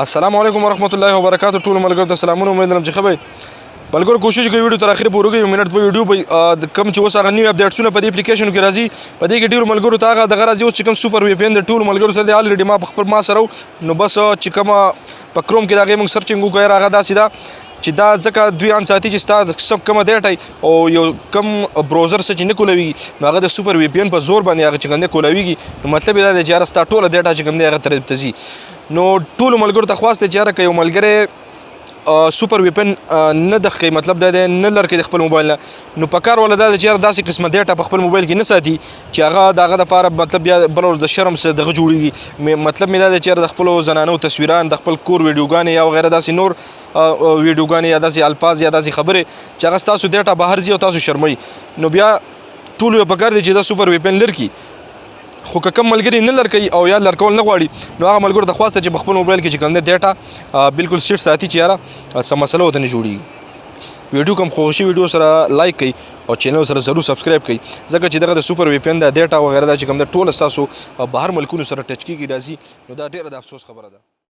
السلام علیکم ورحمت الله وبرکاتو. ټول ملګرو ته سلامونه. امید لرم چې ښه به ملګرو. کوشش کوي ویډیو تر اخره پورې وګورئ. یو منټ په ویډیو به کم چې اوس هغه نیو اپډیټسونه په دې اپلیکیشن کې راځي، په دې کې ډیرو ملګرو ته هغه دغه راځي. اوس چې کوم سپر وی پی ان د ټولو ملګرو سره دی، الریډي ما په خپل ما سره. نو بس چې کوم په کروم کې د هغې موږ سرچینګ وکړو، هغه داسې ده چې دا ځکه دوی ان ساتي چې ستا سب کومه ډیټا او یو کم بروزر څه چې نه کولاویږي، نو هغه د سپر وی پی ان په زور باندې هغه چې کوم دی کولاویږي. نو مطلب دا دی چې یاره ستا ټوله ډیټا چې کوم دی هغه تر ته ځي. نو ټولو ملګرو ته خواست دی چې یاره که یو ملګری سپر ویپن نه د خې، مطلب دا دی نه لر کې د خپل موبایل نه، نو په کار ولا دا چې یاره داسې قسمه ډیټا په خپل موبایل کې نه ساتي چې هغه دغه د پاره مطلب بیا بل ورځ د شرم څه دغه جوړیږي. مطلب مې دا دی چې یاره د خپلو زنانو تصویران، د خپل کور ویډیوګانې یا وغیره داسې نور ویډیوګانې یا داسې الفاظ یا داسې خبرې چې هغه ستاسو ډیټا بهر ځي او تاسو شرموي. نو بیا ټولو په کار دی چې دا سپر ویپن لر کړي. خو که کوم ملګری نه لر کوي او یا لر کول نه غواړي، نو هغه ملګرو ته خواست چې په خپل موبایل کې چې کوم دی ډیټا بالکل سیټ ساتي چې یاره څه مسله ورته نه جوړیږي. ویډیو کوم خوښ شي، ویډیو سره لایک کړئ او چینل سره ضرور سبسکرایب کړئ، ځکه چې دغه د سپر وی پی ان د ډیټا وغیره دا چې کوم د ټول تاسو بهر ملکونو سره ټچ کیږي راځي. نو دا ډیره د افسوس خبره ده.